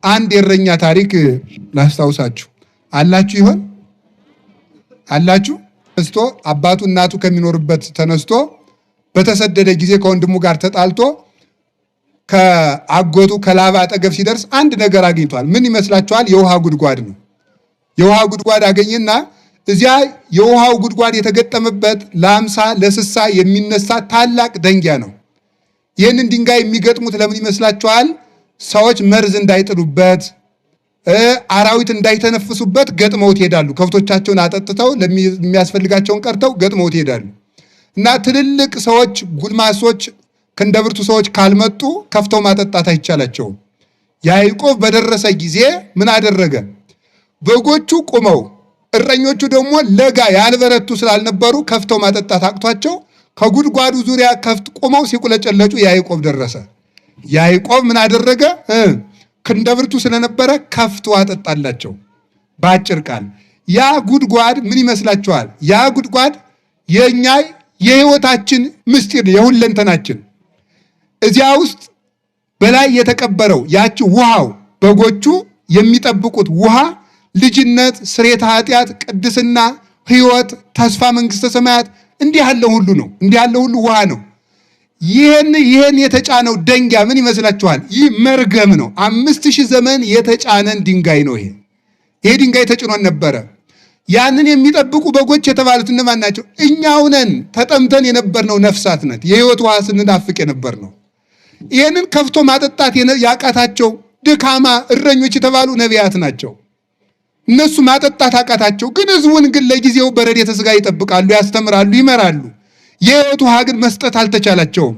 አንድ የእረኛ ታሪክ ላስታውሳችሁ። አላችሁ ይሆን? አላችሁ? ተነስቶ አባቱ እናቱ ከሚኖርበት ተነስቶ በተሰደደ ጊዜ ከወንድሙ ጋር ተጣልቶ ከአጎቱ ከላባ አጠገብ ሲደርስ አንድ ነገር አግኝቷል። ምን ይመስላችኋል? የውሃ ጉድጓድ ነው። የውሃ ጉድጓድ አገኘና እዚያ የውሃው ጉድጓድ የተገጠመበት ለ50 ለ60 የሚነሳ ታላቅ ደንጊያ ነው። ይህንን ድንጋይ የሚገጥሙት ለምን ይመስላችኋል? ሰዎች መርዝ እንዳይጥሉበት፣ አራዊት እንዳይተነፍሱበት ገጥመውት ይሄዳሉ። ከብቶቻቸውን አጠጥተው የሚያስፈልጋቸውን ቀርተው ገጥመውት ይሄዳሉ። እና ትልልቅ ሰዎች፣ ጉልማሶች፣ ክንደብርቱ ሰዎች ካልመጡ ከፍተው ማጠጣት አይቻላቸውም። ያዕቆብ በደረሰ ጊዜ ምን አደረገ? በጎቹ ቆመው እረኞቹ ደግሞ ለጋ ያልበረቱ ስላልነበሩ ከፍተው ማጠጣት አቅቷቸው ከጉድጓዱ ዙሪያ ከፍት ቆመው ሲቁለጨለጩ ያዕቆብ ደረሰ። ያዕቆብ ምን አደረገ? ክንደብርቱ ስለነበረ ከፍቶ አጠጣላቸው። በአጭር ቃል ያ ጉድጓድ ምን ይመስላችኋል? ያ ጉድጓድ የእኛ የሕይወታችን ምስጢር የሁለንተናችን እዚያ ውስጥ በላይ የተቀበረው ያቺ ውሃው በጎቹ የሚጠብቁት ውሃ ልጅነት፣ ስርየተ ኃጢአት፣ ቅድስና፣ ሕይወት፣ ተስፋ መንግሥተ ሰማያት እንዲህ ያለ ሁሉ ነው። እንዲህ ያለ ሁሉ ውሃ ነው። ይህን የተጫነው ደንጊያ ምን ይመስላችኋል? ይህ መርገም ነው። 5000 ዘመን የተጫነን ድንጋይ ነው። ይሄ ድንጋይ ተጭኖን ነበረ። ያንን የሚጠብቁ በጎች የተባሉት እነማን ናቸው? እኛው ነን። ተጠምተን የነበርነው ነፍሳት ነን። የሕይወት ውሃ ስንናፍቅ የነበርነው። ይህንን ከፍቶ ማጠጣት ያቃታቸው ድካማ እረኞች የተባሉ ነቢያት ናቸው። እነሱ ማጠጣት አቃታቸው። ግን ሕዝቡን ግን ለጊዜው በረድኤተ ሥጋ ይጠብቃሉ፣ ያስተምራሉ፣ ይመራሉ። የሕይወት ውሃ ግን መስጠት አልተቻላቸውም።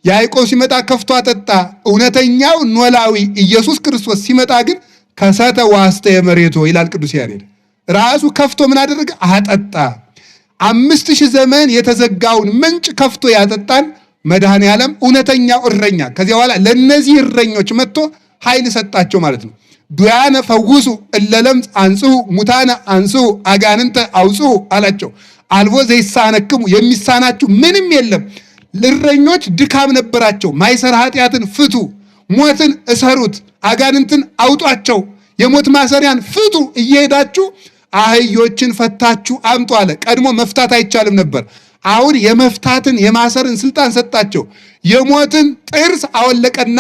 ያዕቆብ ሲመጣ ከፍቶ አጠጣ። እውነተኛው ኖላዊ ኢየሱስ ክርስቶስ ሲመጣ ግን ከሰተ ዋስተ የመሬቶ ይላል ቅዱስ ያሬድ። ራሱ ከፍቶ ምን አደረገ? አጠጣ። 5000 ዘመን የተዘጋውን ምንጭ ከፍቶ ያጠጣን መድኃኔ ዓለም እውነተኛው እረኛ። ከዚያ በኋላ ለእነዚህ እረኞች መጥቶ ኃይል ሰጣቸው ማለት ነው። ዱያነ ፈውሱ እለ ለምጽ አንጽሑ ሙታነ አንጽሑ አጋንንተ አውጽሑ አላቸው። አልቦ ዘይሳነክሙ የሚሳናችሁ ምንም የለም። እረኞች ድካም ነበራቸው። ማይሰር ኃጢአትን ፍቱ፣ ሞትን እሰሩት፣ አጋንንትን አውጧቸው፣ የሞት ማሰሪያን ፍቱ፣ እየሄዳችሁ አህዮችን ፈታችሁ አምጡ አለ። ቀድሞ መፍታት አይቻልም ነበር። አሁን የመፍታትን የማሰርን ስልጣን ሰጣቸው። የሞትን ጥርስ አወለቀና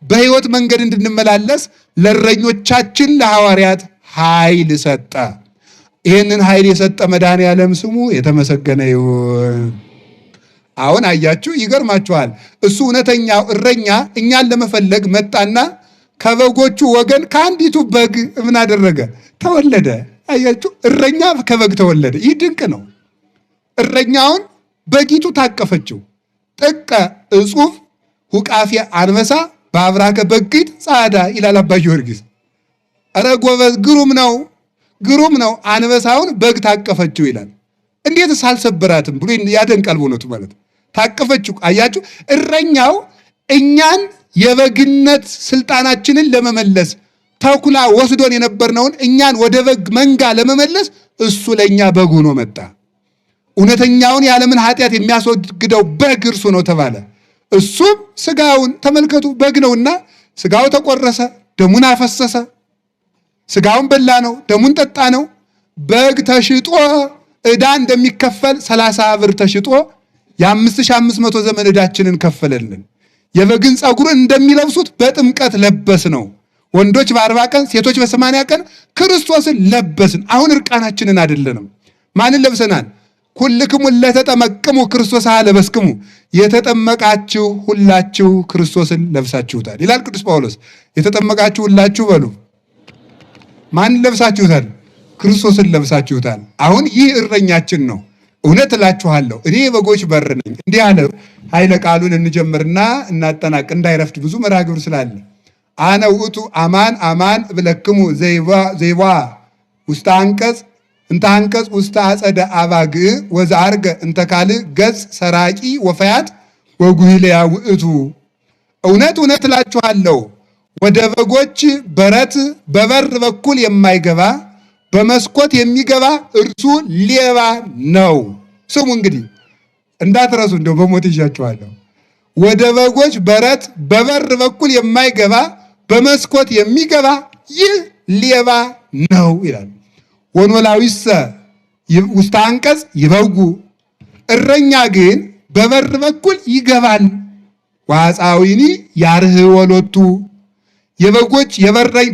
በሕይወት መንገድ እንድንመላለስ ለእረኞቻችን ለሐዋርያት ኃይል ሰጠ። ይህንን ኃይል የሰጠ መድኃኔዓለም ስሙ የተመሰገነ ይሁን። አሁን አያችሁ፣ ይገርማችኋል። እሱ እውነተኛው እረኛ እኛን ለመፈለግ መጣና ከበጎቹ ወገን ከአንዲቱ በግ ምን አደረገ? ተወለደ። አያችሁ፣ እረኛ ከበግ ተወለደ። ይህ ድንቅ ነው። እረኛውን በጊቱ ታቀፈችው። ጥቀ እጹፍ ሁቃፊ አንበሳ በአብራከ በጊት ጻዳ ይላል አባ ጊዮርጊስ። ኧረ ጎበዝ፣ ግሩም ነው፣ ግሩም ነው። አንበሳውን በግ ታቀፈችው ይላል። እንዴትስ አልሰበራትም ብሎ ያደንቃል። በእውነቱ ማለት ታቀፈችው። አያችሁ፣ እረኛው እኛን የበግነት ስልጣናችንን ለመመለስ ተኩላ ወስዶን የነበርነውን እኛን ወደ በግ መንጋ ለመመለስ እሱ ለእኛ በግ ሆኖ መጣ። እውነተኛውን የዓለምን ኃጢአት የሚያስወግደው በግ እርሱ ነው ተባለ። እሱም ስጋውን ተመልከቱ፣ በግ ነውና ስጋው ተቆረሰ፣ ደሙን አፈሰሰ። ስጋውን በላ ነው፣ ደሙን ጠጣ ነው። በግ ተሽጦ ዕዳ እንደሚከፈል 30 ብር ተሽጦ የ5500 ዘመን ዕዳችንን ከፈለልን። የበግን ፀጉር እንደሚለብሱት በጥምቀት ለበስ ነው። ወንዶች በ40 ቀን ሴቶች በ80 ቀን ክርስቶስን ለበስን። አሁን እርቃናችንን አይደለንም። ማንን ለብሰናል? ኩልክሙ ለተጠመቅሙ ክርስቶስ ለበስክሙ፣ የተጠመቃችሁ ሁላችሁ ክርስቶስን ለብሳችሁታል ይላል ቅዱስ ጳውሎስ። የተጠመቃችሁ ሁላችሁ በሉ ማንን ለብሳችሁታል? ክርስቶስን ለብሳችሁታል። አሁን ይህ እረኛችን ነው። እውነት እላችኋለሁ እኔ የበጎች በር ነኝ። እንዲህ አለ። ኃይለ ቃሉን እንጀምርና እናጠናቅ፣ እንዳይረፍድ ብዙ መርሃ ግብር ስላለ። አነ ውእቱ አማን አማን እብለክሙ ዘይቧ ውስተ አንቀጽ እንተ አንቀጽ ውስተ አጸደ አባግዕ ወዘአርገ እንተ ካልእ ገጽ ሰራቂ ወፈያት ወጉሂልያ ውእቱ። እውነት እውነት እላችኋለሁ ወደ በጎች በረት በበር በኩል የማይገባ በመስኮት የሚገባ እርሱ ሌባ ነው። ስሙ እንግዲህ እንዳትረሱ፣ እንደው በሞት ይዣችኋለሁ። ወደ በጎች በረት በበር በኩል የማይገባ በመስኮት የሚገባ ይህ ሌባ ነው ይላል። ወኖላዊሰ ውስተ አንቀጽ ይበጉ፣ እረኛ ግን በበር በኩል ይገባል። ወአፃዊኒ ያርህዎ ሎቱ፣ የበጎች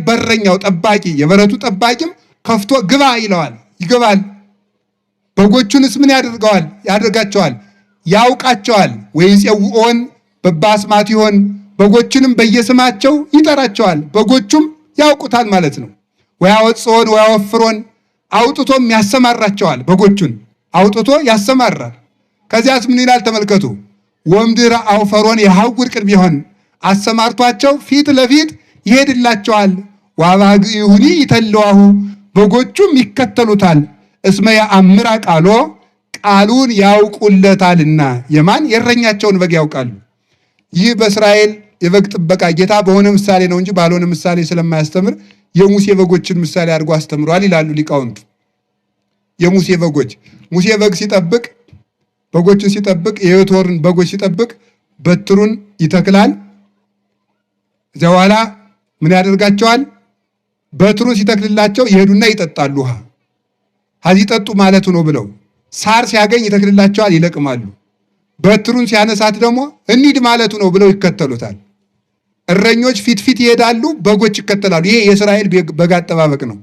በረኛው ጠባቂ የበረቱ ጠባቂም ከፍቶ ግባ ይለዋል፣ ይገባል። በጎቹንስ ምን ያደርገዋል? ያደርጋቸዋል፣ ያውቃቸዋል። ወይፄውዖን በበአስማቲሆን፣ በጎቹንም በየስማቸው ይጠራቸዋል፣ በጎቹም ያውቁታል ማለት ነው። ወያወፅኦን ወያወፍሮን፣ አውጥቶም ያሰማራቸዋል። በጎቹን አውጥቶ ያሰማራል። ከዚያስ ምን ይላል? ተመልከቱ። ወምድር አውፈሮን የሐውር ቅድሜሆን፣ አሰማርቷቸው ፊት ለፊት ይሄድላቸዋል። ወአባግዑኒ ይተልዋሁ፣ በጎቹም ይከተሉታል። እስመ የአምራ ቃሎ፣ ቃሉን ያውቁለታልና። የማን የእረኛቸውን በግ ያውቃሉ። ይህ በእስራኤል የበግ ጥበቃ ጌታ በሆነ ምሳሌ ነው እንጂ ባልሆነ ምሳሌ ስለማያስተምር የሙሴ በጎችን ምሳሌ አድርጎ አስተምሯል ይላሉ ሊቃውንቱ። የሙሴ በጎች ሙሴ በግ ሲጠብቅ በጎችን ሲጠብቅ የዮቶርን በጎች ሲጠብቅ በትሩን ይተክላል። እዚያ በኋላ ምን ያደርጋቸዋል? በትሩን ሲተክልላቸው ይሄዱና ይጠጣሉ። ውሃ ከዚህ ጠጡ ማለቱ ነው ብለው ሳር ሲያገኝ ይተክልላቸዋል፣ ይለቅማሉ። በትሩን ሲያነሳት ደግሞ እንሂድ ማለቱ ነው ብለው ይከተሉታል። እረኞች ፊት ፊት ይሄዳሉ፣ በጎች ይከተላሉ። ይሄ የእስራኤል በግ አጠባበቅ ነው።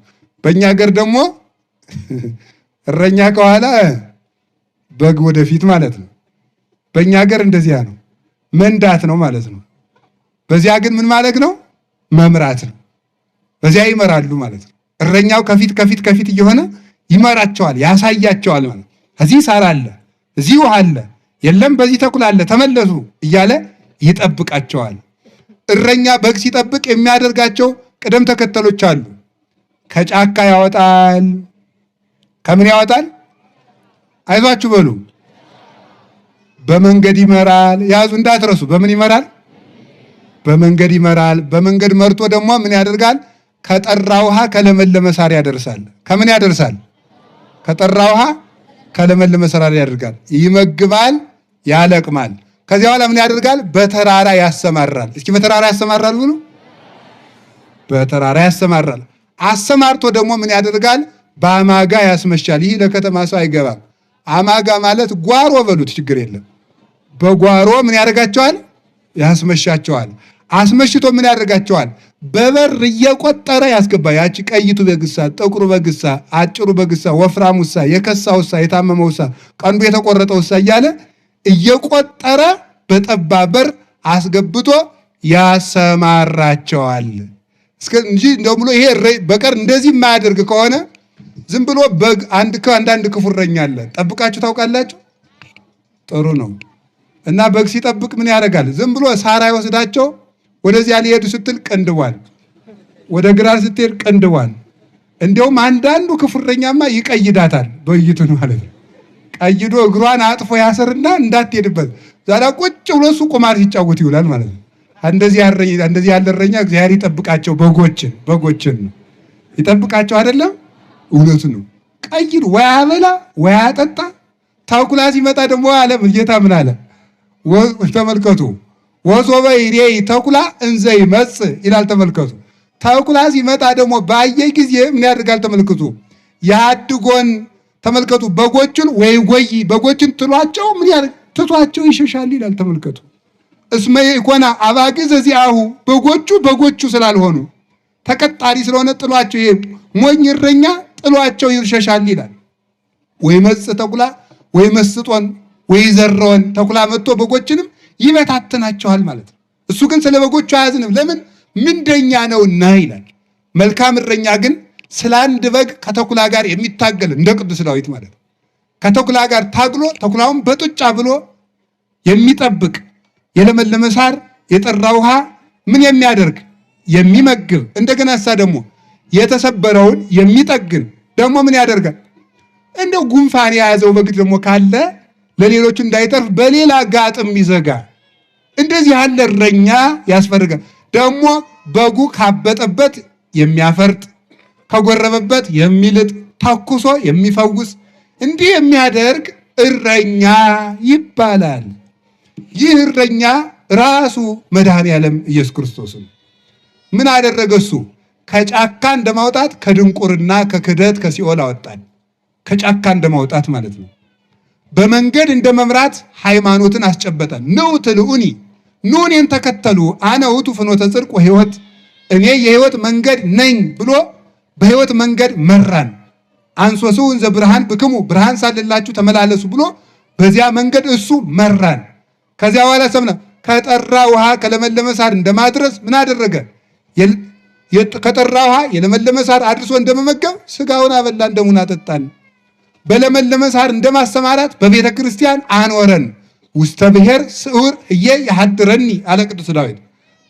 በእኛ ሀገር ደግሞ እረኛ ከኋላ በግ ወደፊት ማለት ነው። በእኛ ሀገር እንደዚያ ነው፣ መንዳት ነው ማለት ነው። በዚያ ግን ምን ማለት ነው? መምራት ነው። በዚያ ይመራሉ ማለት ነው። እረኛው ከፊት ከፊት ከፊት እየሆነ ይመራቸዋል፣ ያሳያቸዋል ማለት ነው። እዚህ ሳር አለ፣ እዚህ ውሃ አለ፣ የለም በዚህ ተኩላ አለ፣ ተመለሱ እያለ ይጠብቃቸዋል። እረኛ በግ ሲጠብቅ የሚያደርጋቸው ቅደም ተከተሎች አሉ። ከጫካ ያወጣል። ከምን ያወጣል? አይዟችሁ በሉ። በመንገድ ይመራል። ያዙ እንዳትረሱ። በምን ይመራል? በመንገድ ይመራል። በመንገድ መርቶ ደግሞ ምን ያደርጋል? ከጠራ ውሃ ከለመለመ ሳር ያደርሳል። ከምን ያደርሳል? ከጠራ ውሃ ከለመለመ ሳር ያደርጋል። ይመግባል፣ ያለቅማል። ከዚያ በኋላ ምን ያደርጋል? በተራራ ያሰማራል። እስኪ በተራራ ያሰማራል ብሉ። በተራራ ያሰማራል። አሰማርቶ ደግሞ ምን ያደርጋል? በአማጋ ያስመሻል። ይህ ለከተማ ሰው አይገባም። አማጋ ማለት ጓሮ በሉት፣ ችግር የለም። በጓሮ ምን ያደርጋቸዋል? ያስመሻቸዋል። አስመሽቶ ምን ያደርጋቸዋል? በበር እየቆጠረ ያስገባ። ያቺ ቀይቱ በግሳ፣ ጥቁሩ በግሳ፣ አጭሩ በግሳ፣ ወፍራሙሳ፣ የከሳውሳ፣ የታመመውሳ፣ ቀንዱ የተቆረጠውሳ እያለ እየቆጠረ በጠባብ በር አስገብቶ ያሰማራቸዋል። እንጂ እንደው ብሎ ይሄ በቀር እንደዚህ የማያደርግ ከሆነ ዝም ብሎ በግ አንዳንድ ክፉ እረኛ አለ። ጠብቃችሁ ታውቃላችሁ? ጥሩ ነው። እና በግ ሲጠብቅ ምን ያደርጋል? ዝም ብሎ ሳር አይወስዳቸው። ወደዚያ ሊሄዱ ስትል ቅንድቧን፣ ወደ ግራ ስትሄድ ቅንድቧን። እንዲያውም አንዳንዱ ክፉ እረኛማ ይቀይዳታል፣ በይቱን ማለት ነው። ቀይዶ እግሯን አጥፎ ያስርና እንዳትሄድበት ዛዳ ቁጭ ብሎ እሱ ቁማር ሲጫወት ይውላል ማለት ነው። እንደዚህ ያለ እረኛ እግዚአብሔር ይጠብቃቸው። በጎችን በጎችን ነው ይጠብቃቸው አይደለም? እውነቱ ነው። ቀይድ ወይ አበላ ወይ አጠጣ። ተኩላ ሲመጣ ደግሞ አለ ጌታ ምን አለ? ተመልከቱ። ወሶበ ይሬይ ተኩላ እንዘ ይመጽእ ይላል። ተመልከቱ። ተኩላ ሲመጣ ደግሞ ባየ ጊዜ ምን ያደርጋል? ተመልከቱ። ያድጎን ተመልከቱ። በጎችን ወይ ጎይ በጎችን ትሏቸው ምን ያደርግ? ትቷቸው ይሸሻል ይላል። ተመልከቱ። እስመ ኢኮና አባግዕ ዘዚአሁ በጎቹ በጎቹ ስላልሆኑ ተቀጣሪ ስለሆነ ጥሏቸው፣ ይሄ ሞኝ እረኛ ጥሏቸው ይሸሻል ይላል። ወይ መጽ ተኩላ ወይ መስጦን ወይ ዘረወን ተኩላ መጥቶ በጎችንም ይበታትናቸዋል ማለት ነው። እሱ ግን ስለ በጎቹ አያዝንም። ለምን? ምንደኛ ነውና ይላል። መልካም እረኛ ግን ስለ አንድ በግ ከተኩላ ጋር የሚታገል እንደ ቅዱስ ዳዊት ማለት ነው። ከተኩላ ጋር ታግሎ ተኩላውን በጡጫ ብሎ የሚጠብቅ የለመለመ ሳር የጠራ ውሃ ምን የሚያደርግ የሚመግብ፣ እንደገና እሳ ደግሞ የተሰበረውን የሚጠግን ደግሞ ምን ያደርጋል? እንደው ጉንፋን የያዘው በግ ደግሞ ካለ ለሌሎቹ እንዳይተርፍ በሌላ ጋጥም ይዘጋ። እንደዚህ ያለ እረኛ ያስፈልጋል። ደግሞ በጉ ካበጠበት የሚያፈርጥ፣ ከጎረበበት የሚልጥ፣ ተኩሶ የሚፈውስ እንዲህ የሚያደርግ እረኛ ይባላል። ይህ እረኛ ራሱ መድኃኔ ዓለም ኢየሱስ ክርስቶስ ነው። ምን አደረገ እሱ? ከጫካ እንደማውጣት ከድንቁርና ከክህደት ከሲኦል አወጣን። ከጫካ እንደማውጣት ማለት ነው። በመንገድ እንደመምራት ሃይማኖትን አስጨበጠን። ንዑ ትልዑኒ፣ ኑ እኔን ተከተሉ፣ አነ ውእቱ ፍኖተ ጽድቅ ወሕይወት፣ እኔ የሕይወት መንገድ ነኝ ብሎ በሕይወት መንገድ መራን። አንሶስው እንዘ ብርሃን ብክሙ፣ ብርሃን ሳለላችሁ ተመላለሱ ብሎ በዚያ መንገድ እሱ መራን። ከዚያ በኋላ ሰምነ ከጠራ ውሃ ከለመለመ ሳር እንደማድረስ ምን አደረገ? ከጠራ ውሃ የለመለመ ሳር አድርሶ እንደመመገብ ስጋውን አበላን፣ ደሙን አጠጣን። በለመለመ ሳር እንደማሰማራት በቤተ ክርስቲያን አኖረን። ውስተ ብሔር ስዑር እየ ያሐድረኒ አለ ቅዱስ ዳዊት።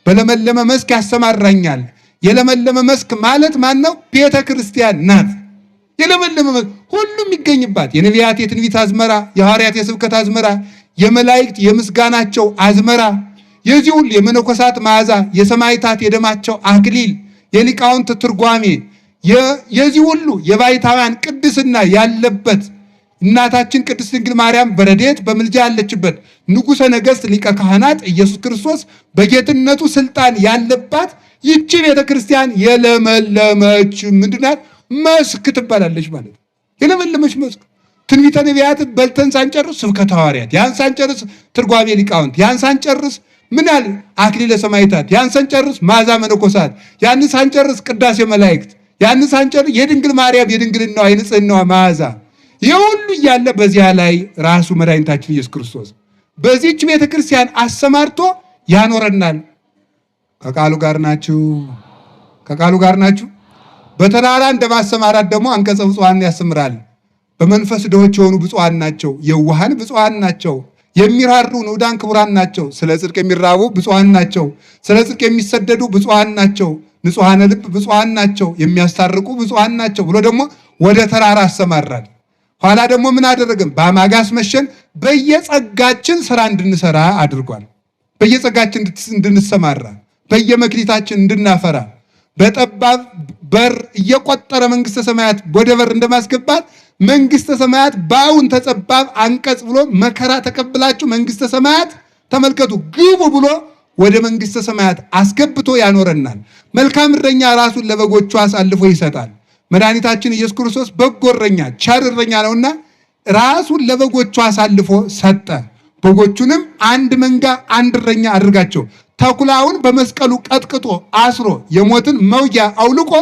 በለመለመ መስክ ያሰማራኛል። የለመለመ መስክ ማለት ማን ነው? ቤተ ክርስቲያን ናት። የለመለመ መስክ ሁሉም የሚገኝባት የነቢያት የትንቢት አዝመራ፣ የሐዋርያት የስብከት አዝመራ፣ የመላእክት የምስጋናቸው አዝመራ፣ የዚህ ሁሉ የመነኮሳት መዓዛ፣ የሰማዕታት የደማቸው አክሊል፣ የሊቃውንት ትርጓሜ፣ የዚህ ሁሉ የባይታውያን ቅድስና ያለበት እናታችን ቅድስት ድንግል ማርያም በረድኤት በምልጃ ያለችበት ንጉሠ ነገሥት ሊቀ ካህናት ኢየሱስ ክርስቶስ በጌትነቱ ስልጣን ያለባት ይቺ ቤተ ክርስቲያን የለመለመች ምንድናት? መስክ ትባላለች ማለት ነው። የለመለመች መስክ ትንቢተ ነቢያት በልተን ሳንጨርስ ስብከተ ሐዋርያት፣ ያን ሳንጨርስ ትርጓሜ ሊቃውንት፣ ያን ሳንጨርስ ምን ያህል አክሊለ ሰማዕታት፣ ያን ሳንጨርስ መዓዛ መነኮሳት፣ ያን ሳንጨርስ ቅዳሴ መላእክት፣ ያን ሳንጨርስ የድንግል ማርያም የድንግልናዋ የንጽህናዋ መዓዛ፣ ይህ ሁሉ እያለ በዚያ ላይ ራሱ መድኃኒታችን ኢየሱስ ክርስቶስ በዚህች ቤተ ክርስቲያን አሰማርቶ ያኖረናል። ከቃሉ ጋር ናችሁ? ከቃሉ ጋር ናችሁ? በተራራ እንደማሰማራት ደግሞ አንቀጸ ብፁዓን ያስተምራል። በመንፈስ ድሆች የሆኑ ብፁዓን ናቸው፣ የዋሃን ብፁዓን ናቸው፣ የሚራሩ ንዑዳን ክቡራን ናቸው፣ ስለ ጽድቅ የሚራቡ ብፁዓን ናቸው፣ ስለ ጽድቅ የሚሰደዱ ብፁዓን ናቸው፣ ንጹሐነ ልብ ብፁዓን ናቸው፣ የሚያስታርቁ ብፁዓን ናቸው ብሎ ደግሞ ወደ ተራራ አሰማራል። ኋላ ደግሞ ምን አደረገም? በአማጋስ መሸን በየጸጋችን ስራ እንድንሰራ አድርጓል። በየጸጋችን እንድንሰማራ፣ በየመክሊታችን እንድናፈራ፣ በጠባብ በር እየቆጠረ መንግስተ ሰማያት ወደ በር እንደማስገባት መንግስተ ሰማያት ባውን ተጸባብ አንቀጽ ብሎ መከራ ተቀብላችሁ መንግስተ ሰማያት ተመልከቱ ግቡ ብሎ ወደ መንግስተ ሰማያት አስገብቶ ያኖረናል። መልካም እረኛ ራሱን ለበጎቹ አሳልፎ ይሰጣል። መድኃኒታችን ኢየሱስ ክርስቶስ በጎ እረኛ ቸር እረኛ ነውና ራሱን ለበጎቹ አሳልፎ ሰጠ። በጎቹንም አንድ መንጋ አንድ እረኛ አድርጋቸው። ተኩላውን በመስቀሉ ቀጥቅጦ አስሮ የሞትን መውጊያ አውልቆ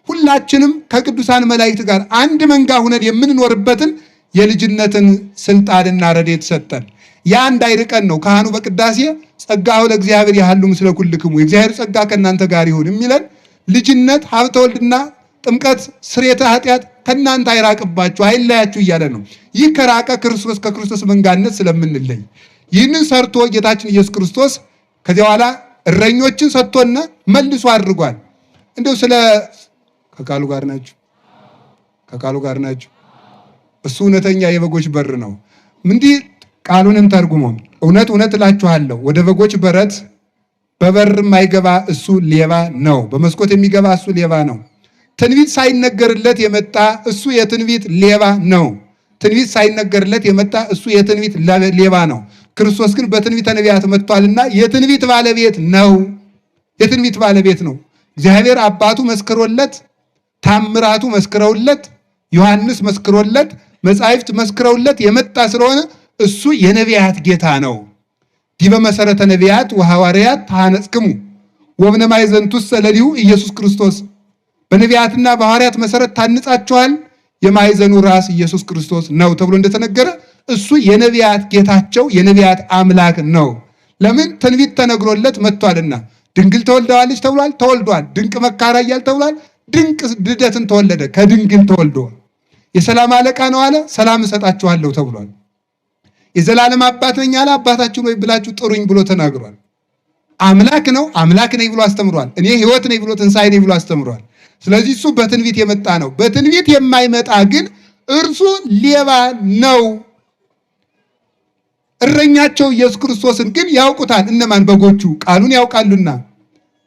ሁላችንም ከቅዱሳን መላእክት ጋር አንድ መንጋ ሁነን የምንኖርበትን የልጅነትን ስልጣንና ረድኤት ሰጠን። ያ እንዳይርቀን ነው ካህኑ በቅዳሴ ጸጋሁ ለእግዚአብሔር ያህሉ ምስለ ኩልክሙ፣ የእግዚአብሔር ጸጋ ከእናንተ ጋር ይሁን የሚለን። ልጅነት ሀብተ ወልድና ጥምቀት ስርየተ ኃጢአት ከእናንተ አይራቅባችሁ አይለያችሁ እያለ ነው። ይህ ከራቀ ክርስቶስ ከክርስቶስ መንጋነት ስለምንለይ ይህንን ሰርቶ ጌታችን ኢየሱስ ክርስቶስ ከዚያ በኋላ እረኞችን ሰጥቶና መልሶ አድርጓል። እንደው ስለ ከቃሉ ጋር ናችሁ፣ ከቃሉ ጋር ናችሁ። እሱ እውነተኛ የበጎች በር ነው። እንዲህ ቃሉንም ተርጉሞ እውነት እውነት እላችኋለሁ ወደ በጎች በረት በበር የማይገባ እሱ ሌባ ነው፣ በመስኮት የሚገባ እሱ ሌባ ነው። ትንቢት ሳይነገርለት የመጣ እሱ የትንቢት ሌባ ነው። ትንቢት ሳይነገርለት የመጣ እሱ የትንቢት ሌባ ነው። ክርስቶስ ግን በትንቢተ ነቢያት መጥቷልና የትንቢት ባለቤት ነው። የትንቢት ባለቤት ነው። እግዚአብሔር አባቱ መስክሮለት፣ ታምራቱ መስክረውለት፣ ዮሐንስ መስክሮለት፣ መጻሕፍት መስክረውለት የመጣ ስለሆነ እሱ የነቢያት ጌታ ነው። ዲበ መሰረተ ነቢያት ወሐዋርያት ታነጽክሙ ወብነ ማዕዘንቱሰ ለሊሁ ኢየሱስ ክርስቶስ፣ በነቢያትና በሐዋርያት መሰረት ታንጻችኋል፣ የማዕዘኑ ራስ ኢየሱስ ክርስቶስ ነው ተብሎ እንደተነገረ እሱ የነቢያት ጌታቸው የነቢያት አምላክ ነው። ለምን? ትንቢት ተነግሮለት መጥቷልና። ድንግል ተወልደዋለች ተብሏል፣ ተወልዷል። ድንቅ መካራ እያል ተብሏል። ድንቅ ልደትን ተወለደ፣ ከድንግል ተወልዶ። የሰላም አለቃ ነው አለ፣ ሰላም እሰጣችኋለሁ ተብሏል። የዘላለም አባት ነኝ አለ፣ አባታችን ወይ ብላችሁ ጥሩኝ ብሎ ተናግሯል። አምላክ ነው፣ አምላክ ነኝ ብሎ አስተምሯል። እኔ ሕይወት ነኝ ብሎ ትንሣኤ ነኝ ብሎ አስተምሯል። ስለዚህ እሱ በትንቢት የመጣ ነው። በትንቢት የማይመጣ ግን እርሱ ሌባ ነው። እረኛቸው ኢየሱስ ክርስቶስን ግን ያውቁታል። እነማን? በጎቹ ቃሉን ያውቃሉና።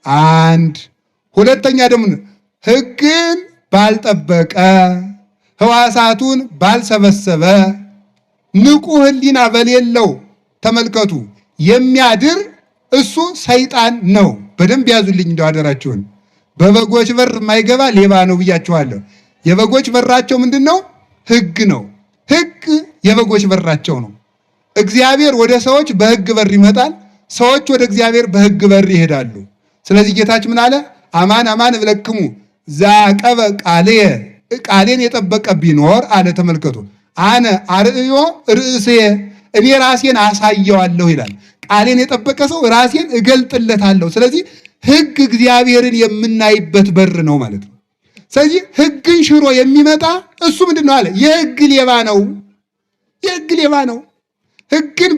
አንድ ሁለተኛ ደግሞ ሕግን ባልጠበቀ ሕዋሳቱን ባልሰበሰበ ንቁ ሕሊና በሌለው ተመልከቱ የሚያድር እሱ ሰይጣን ነው። በደንብ ያዙልኝ እንደው አደራችሁን። በበጎች በር የማይገባ ሌባ ነው ብያችኋለሁ። የበጎች በራቸው ምንድን ነው? ሕግ ነው። ሕግ የበጎች በራቸው ነው። እግዚአብሔር ወደ ሰዎች በሕግ በር ይመጣል። ሰዎች ወደ እግዚአብሔር በሕግ በር ይሄዳሉ። ስለዚህ ጌታችን ምን አለ? አማን አማን እብለክሙ ዘዐቀበ ቃልየ፣ ቃሌን የጠበቀ ቢኖር አለ። ተመልከቱ፣ አነ አርእዮ ርእስየ፣ እኔ ራሴን አሳየዋለሁ ይላል። ቃሌን የጠበቀ ሰው ራሴን እገልጥለታለሁ። ስለዚህ ሕግ እግዚአብሔርን የምናይበት በር ነው ማለት ነው። ስለዚህ ሕግን ሽሮ የሚመጣ እሱ ምንድን ነው አለ? የሕግ ሌባ ነው። የሕግ ሌባ ነው። ሕግን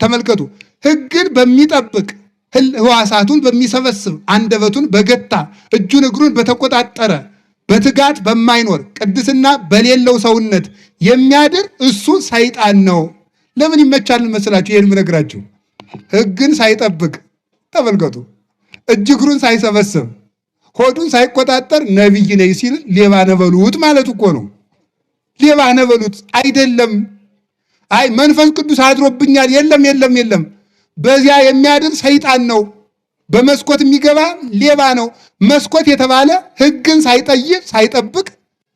ተመልከቱ፣ ሕግን በሚጠብቅ፣ ሕዋሳቱን በሚሰበስብ፣ አንደበቱን በገታ፣ እጁን እግሩን በተቆጣጠረ፣ በትጋት በማይኖር፣ ቅድስና በሌለው ሰውነት የሚያድር እሱ ሰይጣን ነው። ለምን ይመቻል መስላችሁ? ይሄን የምነግራችሁ ሕግን ሳይጠብቅ፣ ተመልከቱ፣ እጅ እግሩን ሳይሰበስብ፣ ሆዱን ሳይቆጣጠር ነቢይ ነኝ ሲል ሌባ ነው በሉት ማለት እኮ ነው። ሌባ ነው በሉት አይደለም። አይ መንፈስ ቅዱስ አድሮብኛል፣ የለም የለም የለም። በዚያ የሚያድር ሰይጣን ነው። በመስኮት የሚገባ ሌባ ነው። መስኮት የተባለ ሕግን ሳይጠይቅ ሳይጠብቅ፣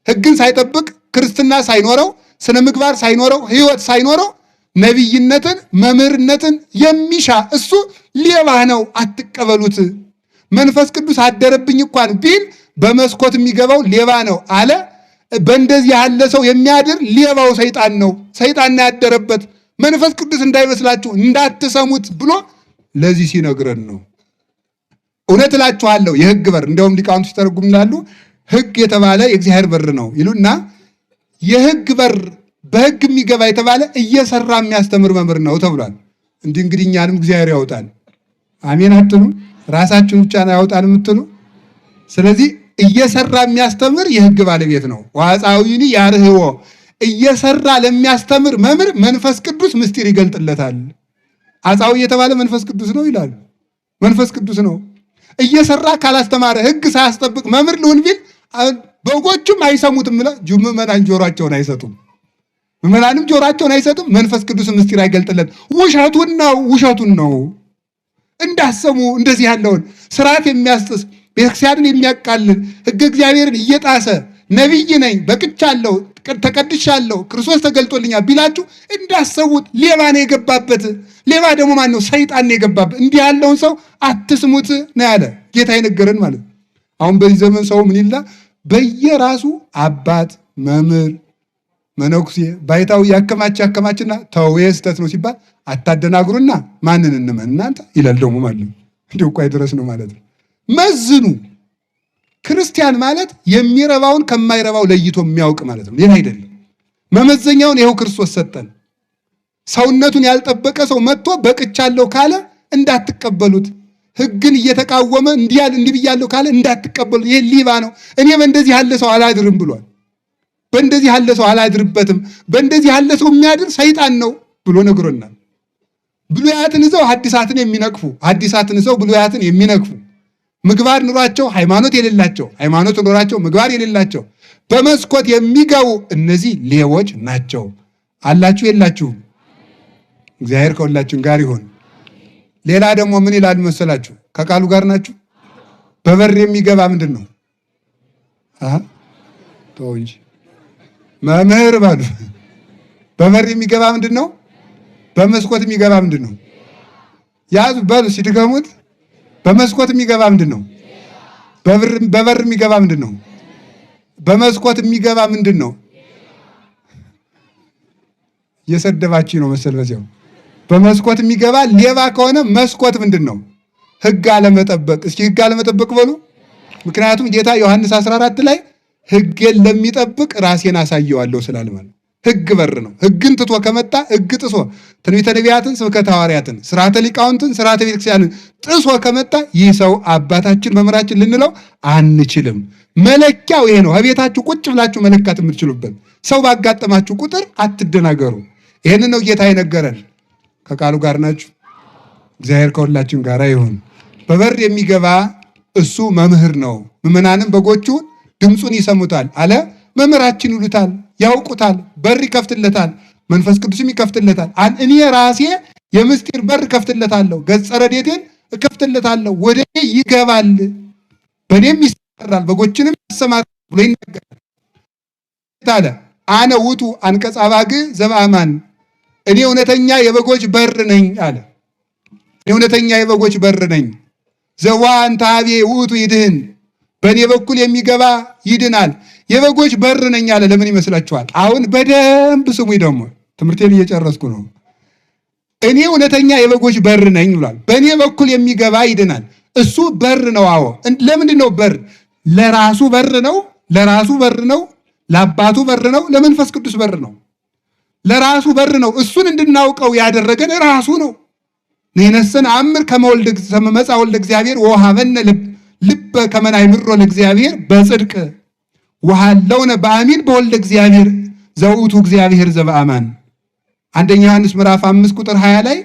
ሕግን ሳይጠብቅ፣ ክርስትና ሳይኖረው፣ ስነ ምግባር ሳይኖረው፣ ሕይወት ሳይኖረው ነቢይነትን መምህርነትን የሚሻ እሱ ሌባ ነው፣ አትቀበሉት። መንፈስ ቅዱስ አደረብኝ እንኳን ቢል በመስኮት የሚገባው ሌባ ነው አለ። በእንደዚህ ያለ ሰው የሚያድር ሌባው ሰይጣን ነው። ሰይጣን ያደረበት መንፈስ ቅዱስ እንዳይመስላችሁ እንዳትሰሙት ብሎ ለዚህ ሲነግረን ነው። እውነት እላችኋለሁ የሕግ በር፣ እንደውም ሊቃውንቱ ሲተረጉም ይላሉ፣ ሕግ የተባለ የእግዚአብሔር በር ነው ይሉና የሕግ በር በሕግ የሚገባ የተባለ እየሰራ የሚያስተምር መምህር ነው ተብሏል። እንዲህ እንግዲህ እኛንም እግዚአብሔር ያውጣል። አሜን አትሉ? ራሳችሁን ብቻ ነው ያውጣል የምትሉ? ስለዚህ እየሰራ የሚያስተምር የሕግ ባለቤት ነው። ወአጻዊኒ ያርህዎ፣ እየሰራ ለሚያስተምር መምህር መንፈስ ቅዱስ ምስጢር ይገልጥለታል። አጻዊ የተባለ መንፈስ ቅዱስ ነው ይላሉ። መንፈስ ቅዱስ ነው። እየሰራ ካላስተማረ፣ ሕግ ሳያስጠብቅ መምህር ልሁን ቢል በጎቹም አይሰሙትም። ምዕመናን ጆሯቸውን አይሰጡም። ምዕመናንም ጆሯቸውን አይሰጡም። መንፈስ ቅዱስ ምስጢር አይገልጥለት። ውሸቱን ነው፣ ውሸቱን ነው። እንዳሰሙ እንደዚህ ያለውን ስርዓት የሚያስጥስ፣ ቤተክርስቲያንን የሚያቃልል፣ ሕገ እግዚአብሔርን እየጣሰ ነቢይ ነኝ፣ በቅቻለሁ፣ ተቀድሻለሁ፣ ክርስቶስ ተገልጦልኛል ቢላችሁ እንዳሰቡት፣ ሌባ ነው የገባበት። ሌባ ደግሞ ማን ነው? ሰይጣን ነው የገባበት። እንዲህ ያለውን ሰው አትስሙት ነው ያለ ጌታ የነገረን ማለት ነው። አሁን በዚህ ዘመን ሰው ምን ይላል? በየራሱ አባት፣ መምህር፣ መነኩሴ፣ ባይታዊ ያከማች ያከማችና ተው ስህተት ነው ሲባል አታደናግሩና ማንን እንመን እናንተ ይላል ደግሞ ማለት ነው። እንዲሁ እኮ አይድረስ ነው ማለት ነው። መዝኑ። ክርስቲያን ማለት የሚረባውን ከማይረባው ለይቶ የሚያውቅ ማለት ነው። ሌላ አይደለም። መመዘኛውን ይኸው ክርስቶስ ሰጠን። ሰውነቱን ያልጠበቀ ሰው መጥቶ በቅቻለሁ ካለ እንዳትቀበሉት። ሕግን እየተቃወመ እንዲህ እንዲህ ብያለሁ ካለ እንዳትቀበሉት። ይሄ ሌባ ነው። እኔ በእንደዚህ ያለ ሰው አላድርም ብሏል። በእንደዚህ ያለ ሰው አላድርበትም። በእንደዚህ ያለ ሰው የሚያድር ሰይጣን ነው ብሎ ነግሮናል። ብሉያትን ይዘው ሐዲሳትን የሚነቅፉ፣ ሐዲሳትን ይዘው ብሉያትን የሚነቅፉ፣ ምግባር ኑሯቸው ሃይማኖት የሌላቸው፣ ሃይማኖት ኑሯቸው ምግባር የሌላቸው በመስኮት የሚገቡ እነዚህ ሌቦች ናቸው። አላችሁ የላችሁም? እግዚአብሔር ከሁላችን ጋር ይሁን። ሌላ ደግሞ ምን ይላል መሰላችሁ? ከቃሉ ጋር ናችሁ? በበር የሚገባ ምንድን ነው? ተው እንጂ መምህር በሉ። በበር የሚገባ ምንድን ነው? በመስኮት የሚገባ ምንድን ነው? ያዙ በሉ ሲድገሙት። በመስኮት የሚገባ ምንድን ነው? በበር የሚገባ ምንድን ነው? በመስኮት የሚገባ ምንድን ነው? እየሰደባችሁ ነው መሰል በዚያው። በመስኮት የሚገባ ሌባ ከሆነ መስኮት ምንድን ነው? ሕግ አለመጠበቅ። እስኪ ሕግ አለመጠበቅ በሉ። ምክንያቱም ጌታ ዮሐንስ 14 ላይ ሕጌን ለሚጠብቅ ራሴን አሳየዋለሁ ስላለ ማለት ሕግ በር ነው። ሕግን ትቶ ከመጣ፣ ሕግ ጥሶ፣ ትንቢተ ነቢያትን፣ ስብከተ ሐዋርያትን፣ ስርዓተ ሊቃውንትን፣ ስርዓተ ቤተክርስቲያንን ጥሶ ከመጣ ይህ ሰው አባታችን መምህራችን ልንለው አንችልም። መለኪያው ይሄ ነው። ከቤታችሁ ቁጭ ብላችሁ መለካት የምትችሉበት ሰው ባጋጠማችሁ ቁጥር አትደናገሩ። ይህንን ነው ጌታ የነገረን። ከቃሉ ጋር ናችሁ። እግዚአብሔር ከሁላችን ጋር ይሁን። በበር የሚገባ እሱ መምህር ነው። ምዕመናንም በጎቹ ድምፁን ይሰሙታል አለ። መምህራችን ይሉታል፣ ያውቁታል። በር ይከፍትለታል፣ መንፈስ ቅዱስም ይከፍትለታል። እኔ ራሴ የምስጢር በር እከፍትለታለሁ፣ ገጸ ረድኤቴን እከፍትለታለሁ፣ ወደ እኔ ይገባል። በእኔም ይሰራል፣ በጎችንም ያሰማራል ብሎ ይናገራል አለ። አነ ውእቱ አንቀጸ አባግዕ ዘበአማን፣ እኔ እውነተኛ የበጎች በር ነኝ አለ። እኔ እውነተኛ የበጎች በር ነኝ። ዘዋ እንተ ኀቤ ውእቱ ይድህን፣ በእኔ በኩል የሚገባ ይድናል። የበጎች በር ነኝ አለ። ለምን ይመስላችኋል? አሁን በደንብ ስሙኝ። ደግሞ ትምህርቴን እየጨረስኩ ነው። እኔ እውነተኛ የበጎች በር ነኝ ብሏል። በእኔ በኩል የሚገባ ይድናል። እሱ በር ነው። አዎ፣ ለምንድን ነው በር? ለራሱ በር ነው። ለራሱ በር ነው። ለአባቱ በር ነው። ለመንፈስ ቅዱስ በር ነው። ለራሱ በር ነው። እሱን እንድናውቀው ያደረገን ራሱ ነው። ንሕነሰ ነአምር ከመ መጽአ ወልደ እግዚአብሔር ወወሀበነ ልበ ከመ ናእምሮ ለእግዚአብሔር በጽድቅ ወሀለውነ በአሚን በወልደ እግዚአብሔር ዘውእቱ እግዚአብሔር ዘበአማን። አንደኛ ዮሐንስ ምዕራፍ 5 ቁጥር 20 ላይ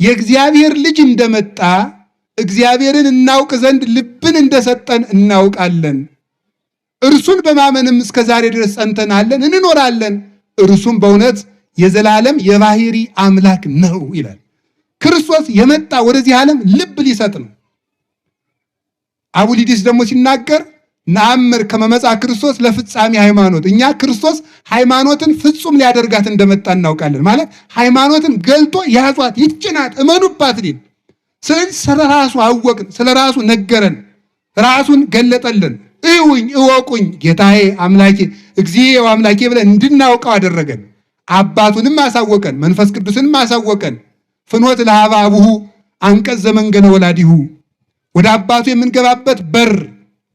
የእግዚአብሔር ልጅ እንደመጣ እግዚአብሔርን እናውቅ ዘንድ ልብን እንደሰጠን እናውቃለን። እርሱን በማመንም እስከ ዛሬ ድረስ ጸንተናለን እንኖራለን። እርሱም በእውነት የዘላለም የባህሪ አምላክ ነው ይላል። ክርስቶስ የመጣ ወደዚህ ዓለም ልብ ሊሰጥ ነው። አቡሊዲስ ደግሞ ሲናገር ነአምር ከመ መጽአ ክርስቶስ ለፍጻሜ ሃይማኖት፣ እኛ ክርስቶስ ሃይማኖትን ፍጹም ሊያደርጋት እንደመጣ እናውቃለን። ማለት ሃይማኖትን ገልጦ ያዟት፣ ይጭናት፣ እመኑባት ሊል። ስለዚህ ስለ ራሱ አወቅን፣ ስለ ራሱ ነገረን፣ ራሱን ገለጠልን። እዩኝ እወቁኝ ጌታዬ አምላኬ እግዚእ አምላኬ ብለን እንድናውቀው አደረገን። አባቱንም አሳወቀን፣ መንፈስ ቅዱስንም አሳወቀን። ፍኖት ለሀበ አቡሁ አንቀጽ ዘመንገለ ወላዲሁ፣ ወደ አባቱ የምንገባበት በር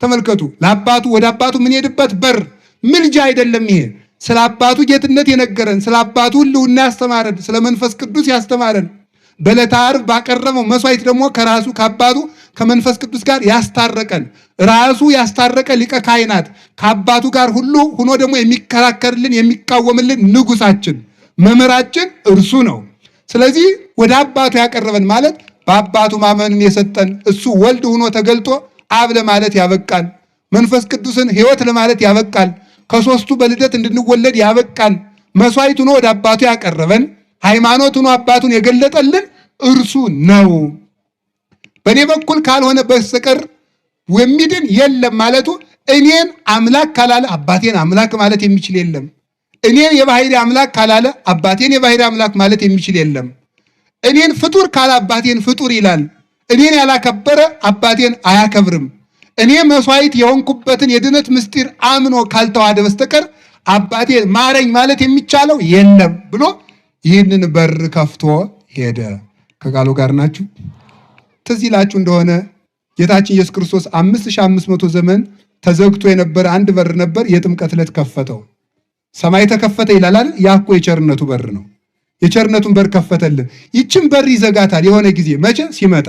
ተመልከቱ። ለአባቱ ወደ አባቱ የምንሄድበት በር ምልጃ አይደለም። ይሄ ስለ አባቱ ጌትነት የነገረን፣ ስለ አባቱ ሕልውና ያስተማረን፣ ስለ መንፈስ ቅዱስ ያስተማረን፣ በዕለተ ዓርብ ባቀረበው መስዋዕት ደግሞ ከራሱ ከአባቱ ከመንፈስ ቅዱስ ጋር ያስታረቀን፣ ራሱ ያስታረቀ ሊቀ ካህናት ከአባቱ ጋር ሁሉ ሆኖ ደግሞ የሚከራከርልን የሚቃወምልን ንጉሳችን መምህራችን እርሱ ነው። ስለዚህ ወደ አባቱ ያቀረበን ማለት በአባቱ ማመንን የሰጠን እሱ ወልድ ሆኖ ተገልጦ አብ ለማለት ያበቃል። መንፈስ ቅዱስን ሕይወት ለማለት ያበቃል። ከሶስቱ በልደት እንድንወለድ ያበቃል። መስዋዕት ሆኖ ወደ አባቱ ያቀረበን ሃይማኖት ሆኖ አባቱን የገለጠልን እርሱ ነው። በእኔ በኩል ካልሆነ በስተቀር የሚድን የለም ማለቱ እኔን አምላክ ካላለ አባቴን አምላክ ማለት የሚችል የለም። እኔን የባህሪ አምላክ ካላለ አባቴን የባህሪ አምላክ ማለት የሚችል የለም። እኔን ፍጡር ካለ አባቴን ፍጡር ይላል። እኔን ያላከበረ አባቴን አያከብርም። እኔ መስዋዕት የሆንኩበትን የድነት ምስጢር አምኖ ካልተዋደ በስተቀር አባቴን ማረኝ ማለት የሚቻለው የለም ብሎ ይህንን በር ከፍቶ ሄደ። ከቃሉ ጋር ናችሁ? ትዝ ይላችሁ እንደሆነ ጌታችን ኢየሱስ ክርስቶስ 5500 ዘመን ተዘግቶ የነበረ አንድ በር ነበር። የጥምቀት ዕለት ከፈተው። ሰማይ ተከፈተ ይላል አይደል? ያ እኮ የቸርነቱ በር ነው። የቸርነቱን በር ከፈተልን። ይችን በር ይዘጋታል የሆነ ጊዜ መቼ? ሲመጣ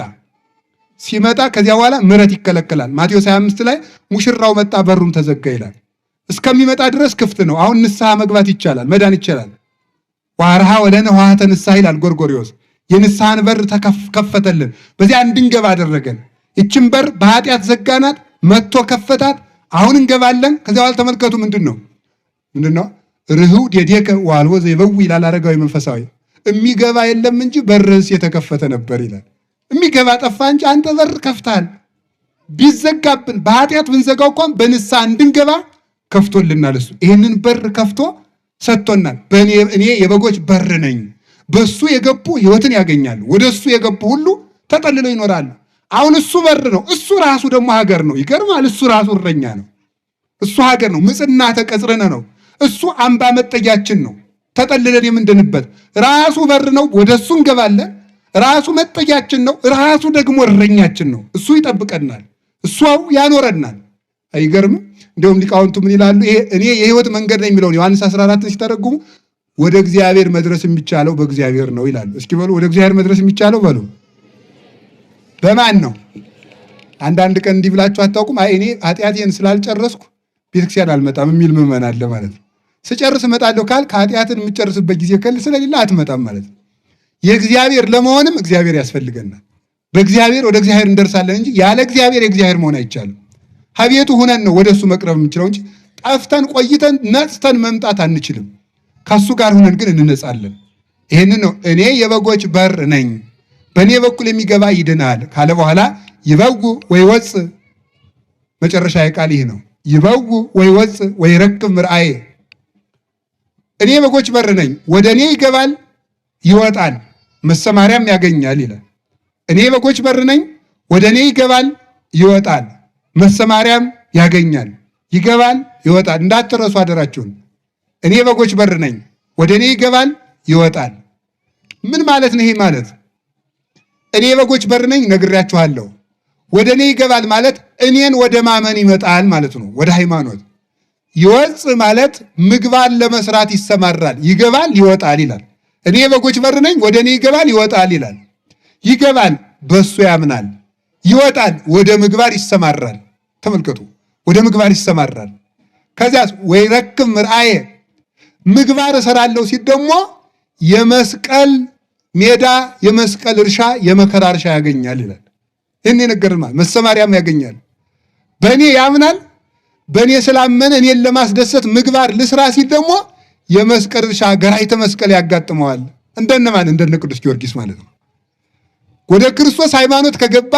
ሲመጣ ከዚያ በኋላ ምሕረት ይከለከላል። ማቴዎስ 25 ላይ ሙሽራው መጣ በሩም ተዘጋ ይላል። እስከሚመጣ ድረስ ክፍት ነው። አሁን ንስሐ መግባት ይቻላል፣ መዳን ይቻላል። ዋርሃ ወለነ ውሃተ ንስሐ ይላል ጎርጎርዮስ። የንስሐን በር ከፈተልን፣ በዚያ እንድንገባ አደረገን። ይችን በር በኃጢአት ዘጋናት፣ መጥቶ ከፈታት። አሁን እንገባለን። ከዚያ በኋላ ተመልከቱ ምንድን ነው ምንድን ነው ርህው ዴዴከ ዋልቦ ዘይበው ይላል አረጋዊ መንፈሳዊ። የሚገባ የለም እንጂ በርህስ የተከፈተ ነበር ይላል። የሚገባ ጠፋ እንጂ አንተ በር ከፍተሃል። ቢዘጋብን በኃጢአት ብንዘጋው እንኳን በንስሐ እንድንገባ ከፍቶልናል። እሱ ይህንን በር ከፍቶ ሰጥቶናል። እኔ የበጎች በር ነኝ፣ በሱ የገቡ ሕይወትን ያገኛሉ። ወደ እሱ የገቡ ሁሉ ተጠልለው ይኖራሉ። አሁን እሱ በር ነው። እሱ ራሱ ደግሞ ሀገር ነው። ይገርማል። እሱ ራሱ እረኛ ነው። እሱ ሀገር ነው። ምጽና ተቀጽርነ ነው። እሱ አምባ መጠጊያችን ነው። ተጠልለን የምንድንበት ራሱ በር ነው። ወደ እሱ እንገባለን። ራሱ መጠጊያችን ነው። ራሱ ደግሞ እረኛችን ነው። እሱ ይጠብቀናል። እሱ ያኖረናል። አይገርምም? እንዲሁም ሊቃውንቱ ምን ይላሉ? ይሄ እኔ የህይወት መንገድ ነው የሚለውን ዮሐንስ 14ን ሲተረጉሙ ወደ እግዚአብሔር መድረስ የሚቻለው በእግዚአብሔር ነው ይላሉ። እስኪ በሉ ወደ እግዚአብሔር መድረስ የሚቻለው በሉ በማን ነው? አንዳንድ ቀን እንዲህ ብላችሁ አታውቁም? አይ እኔ ኃጢአቴን ስላልጨረስኩ ቤተክርስቲያን አልመጣም የሚል ምዕመን አለ ማለት ነው። ስጨርስ እመጣለሁ ካል ከኃጢአትን የምጨርስበት ጊዜ ከል ስለሌለ አትመጣም ማለት ነው። የእግዚአብሔር ለመሆንም እግዚአብሔር ያስፈልገናል። በእግዚአብሔር ወደ እግዚአብሔር እንደርሳለን እንጂ ያለ እግዚአብሔር የእግዚአብሔር መሆን አይቻልም። ከቤቱ ሁነን ነው ወደ እሱ መቅረብ የምንችለው እንጂ ጠፍተን ቆይተን ነጽተን መምጣት አንችልም። ከእሱ ጋር ሁነን ግን እንነጻለን። ይህንን ነው እኔ የበጎች በር ነኝ፣ በእኔ በኩል የሚገባ ይድናል ካለ በኋላ ይበጉ ወይወፅእ መጨረሻ የቃል ይህ ነው። ይበው ወይ ወፅ ወይ ረክብ ምርአዬ። እኔ በጎች በር ነኝ፣ ወደ እኔ ይገባል ይወጣል፣ መሰማሪያም ያገኛል ይላል። እኔ በጎች በር ነኝ፣ ወደ እኔ ይገባል ይወጣል፣ መሰማሪያም ያገኛል። ይገባል ይወጣል። እንዳትረሱ አደራችሁን። እኔ በጎች በር ነኝ፣ ወደ እኔ ይገባል ይወጣል። ምን ማለት ነው? ይሄ ማለት እኔ በጎች በር ነኝ ነግሬያችኋለሁ። ወደ እኔ ይገባል ማለት እኔን ወደ ማመን ይመጣል ማለት ነው፣ ወደ ሃይማኖት። ይወጽ ማለት ምግባር ለመስራት ይሰማራል፣ ይገባል ይወጣል ይላል። እኔ የበጎች በር ነኝ፣ ወደ እኔ ይገባል ይወጣል ይላል። ይገባል በሱ ያምናል፣ ይወጣል ወደ ምግባር ይሰማራል። ተመልከቱ፣ ወደ ምግባር ይሰማራል። ከዚያስ ወይረክብ ምርአየ ምግባር እሰራለሁ ሲል ደግሞ የመስቀል ሜዳ የመስቀል እርሻ የመከራ እርሻ ያገኛል ይላል። ይህን የነገርን ማለት መሰማሪያም ያገኛል። በእኔ ያምናል። በእኔ ስላመነ እኔን ለማስደሰት ምግባር ልስራ ሲል ደግሞ የመስቀል እርሻ ገራይተ መስቀል ያጋጥመዋል። እንደነማን? እንደነ ቅዱስ ጊዮርጊስ ማለት ነው። ወደ ክርስቶስ ሃይማኖት ከገባ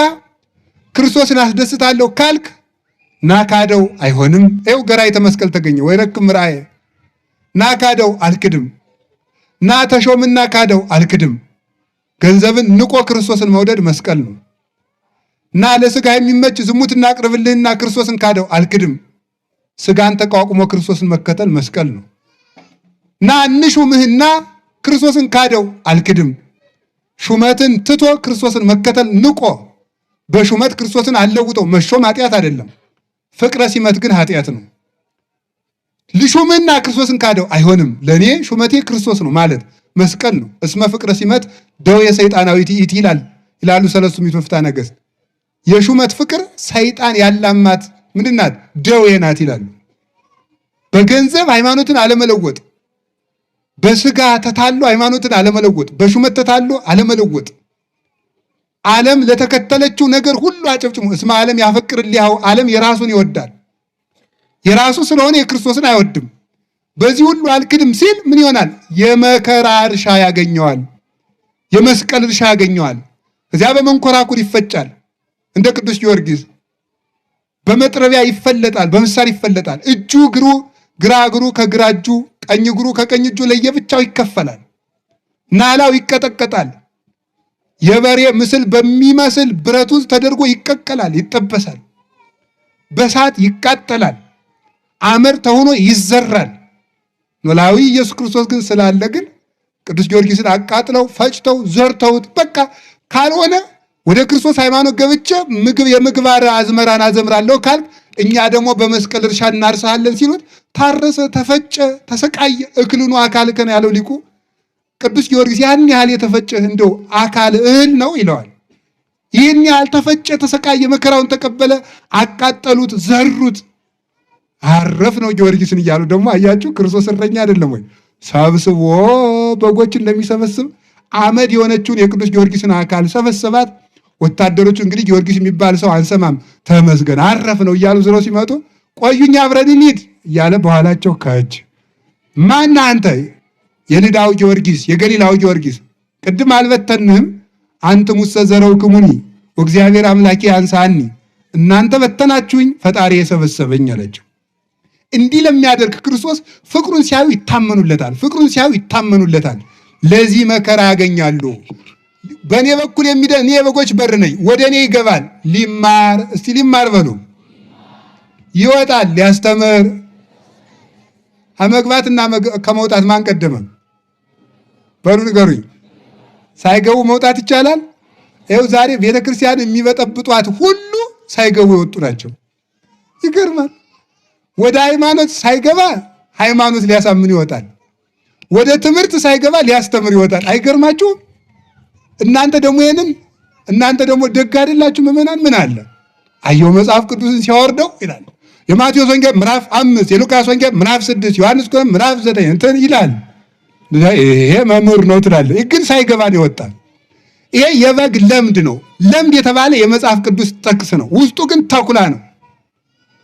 ክርስቶስን አስደስታለሁ ካልክ ናካደው አይሆንም። ይኸው ገራይተ መስቀል ተገኘ። ወይረክብ ምርአየ ናካደው አልክድም። ና ተሾምና ካደው አልክድም። ገንዘብን ንቆ ክርስቶስን መውደድ መስቀል ነው። ና ለስጋ የሚመች ዝሙት እናቅርብልህና ክርስቶስን ካደው አልክድም። ስጋን ተቋቁሞ ክርስቶስን መከተል መስቀል ነው። ና እንሹምህና ክርስቶስን ካደው አልክድም። ሹመትን ትቶ ክርስቶስን መከተል ንቆ በሹመት ክርስቶስን አለውጠው መሾም ኃጢአት አይደለም። ፍቅረ ሲመት ግን ኃጢአት ነው። ልሹምና ክርስቶስን ካደው አይሆንም። ለእኔ ሹመቴ ክርስቶስ ነው ማለት መስቀል ነው። እስመ ፍቅረ ሲመት ደዌ ሰይጣናዊት ይእቲ ይላሉ ሰለስቱ ምዕት ወፍትሐ ነገሥት። የሹመት ፍቅር ሰይጣን ያላማት ምንድን ናት? ደዌ ናት ይላሉ። በገንዘብ ሃይማኖትን አለመለወጥ፣ በስጋ ተታሎ ሃይማኖትን አለመለወጥ፣ በሹመት ተታሎ አለመለወጥ፣ ዓለም ለተከተለችው ነገር ሁሉ አጨብጭሙ። እስመ ዓለም ያፈቅር ሊያው ዓለም የራሱን ይወዳል። የራሱ ስለሆነ የክርስቶስን አይወድም። በዚህ ሁሉ አልክድም ሲል ምን ይሆናል? የመከራ እርሻ ያገኘዋል። የመስቀል እርሻ ያገኘዋል። እዚያ በመንኮራኩር ይፈጫል፣ እንደ ቅዱስ ጊዮርጊስ በመጥረቢያ ይፈለጣል፣ በምሳር ይፈለጣል። እጁ እግሩ፣ ግራ እግሩ ከግራ እጁ፣ ቀኝ እግሩ ከቀኝ እጁ ለየብቻው ይከፈላል። ናላው ይቀጠቀጣል። የበሬ ምስል በሚመስል ብረት ውስጥ ተደርጎ ይቀቀላል፣ ይጠበሳል፣ በሳት ይቃጠላል። አመድ ተሆኖ ይዘራል። ኖላዊ ኢየሱስ ክርስቶስ ግን ስላለ ግን ቅዱስ ጊዮርጊስን አቃጥለው ፈጭተው ዘርተውት በቃ ካልሆነ ወደ ክርስቶስ ሃይማኖት ገብቼ ምግብ የምግባር አዝመራን አዘምራለሁ ካልክ እኛ ደግሞ በመስቀል እርሻ እናርሳለን ሲሉት ታረሰ፣ ተፈጨ፣ ተሰቃየ። እክልኑ አካልከን ያለው ሊቁ ቅዱስ ጊዮርጊስ ያን ያህል የተፈጨ እንደው አካል እህል ነው ይለዋል። ይህን ያህል ተፈጨ፣ ተሰቃየ፣ መከራውን ተቀበለ፣ አቃጠሉት፣ ዘሩት። አረፍ ነው ጊዮርጊስን እያሉ ደግሞ አያችሁ፣ ክርስቶስ እረኛ አይደለም ወይ? ሰብስቦ በጎች እንደሚሰበስብ አመድ የሆነችውን የቅዱስ ጊዮርጊስን አካል ሰበሰባት። ወታደሮቹ እንግዲህ ጊዮርጊስ የሚባል ሰው አንሰማም፣ ተመስገን አረፍ ነው እያሉ ዝረው ሲመጡ ቆዩኝ አብረን እንሂድ እያለ በኋላቸው ከች ማን አንተ? የልዳው ጊዮርጊስ የገሊላው ጊዮርጊስ ቅድም አልበተንህም? አንትሙሰ ዘረውክሙኒ ወእግዚአብሔር አምላኬ አንሳኒ፣ እናንተ በተናችሁኝ ፈጣሪ የሰበሰበኝ አለችው። እንዲህ ለሚያደርግ ክርስቶስ ፍቅሩን ሲያዩ ይታመኑለታል። ፍቅሩን ሲያዩ ይታመኑለታል። ለዚህ መከራ ያገኛሉ። በእኔ በኩል የሚደ እኔ የበጎች በር ነኝ፣ ወደ እኔ ይገባል። ሊማር እስቲ ሊማር በሉ ይወጣል፣ ሊያስተምር። ከመግባትና ከመውጣት ማን ቀደመ? በሉ ንገሩኝ። ሳይገቡ መውጣት ይቻላል? ይኸው ዛሬ ቤተክርስቲያን የሚበጠብጧት ሁሉ ሳይገቡ የወጡ ናቸው። ይገርማል። ወደ ሃይማኖት ሳይገባ ሃይማኖት ሊያሳምን ይወጣል። ወደ ትምህርት ሳይገባ ሊያስተምር ይወጣል። አይገርማችሁም? እናንተ ደግሞ ይሄንን እናንተ ደግሞ ደግ አይደላችሁ ምዕመናን? ምን አለ አየው መጽሐፍ ቅዱስን ሲያወርደው ይላል። የማቴዎስ ወንጌል ምዕራፍ 5፣ የሉቃስ ወንጌል ምዕራፍ 6፣ ዮሐንስ ወንጌል ምዕራፍ 9 እንትን ይላል። ይሄ መምህር ነው ትላለህ፣ ግን ሳይገባ ነው የወጣ። ይሄ የበግ ለምድ ነው። ለምድ የተባለ የመጽሐፍ ቅዱስ ጥቅስ ነው። ውስጡ ግን ተኩላ ነው።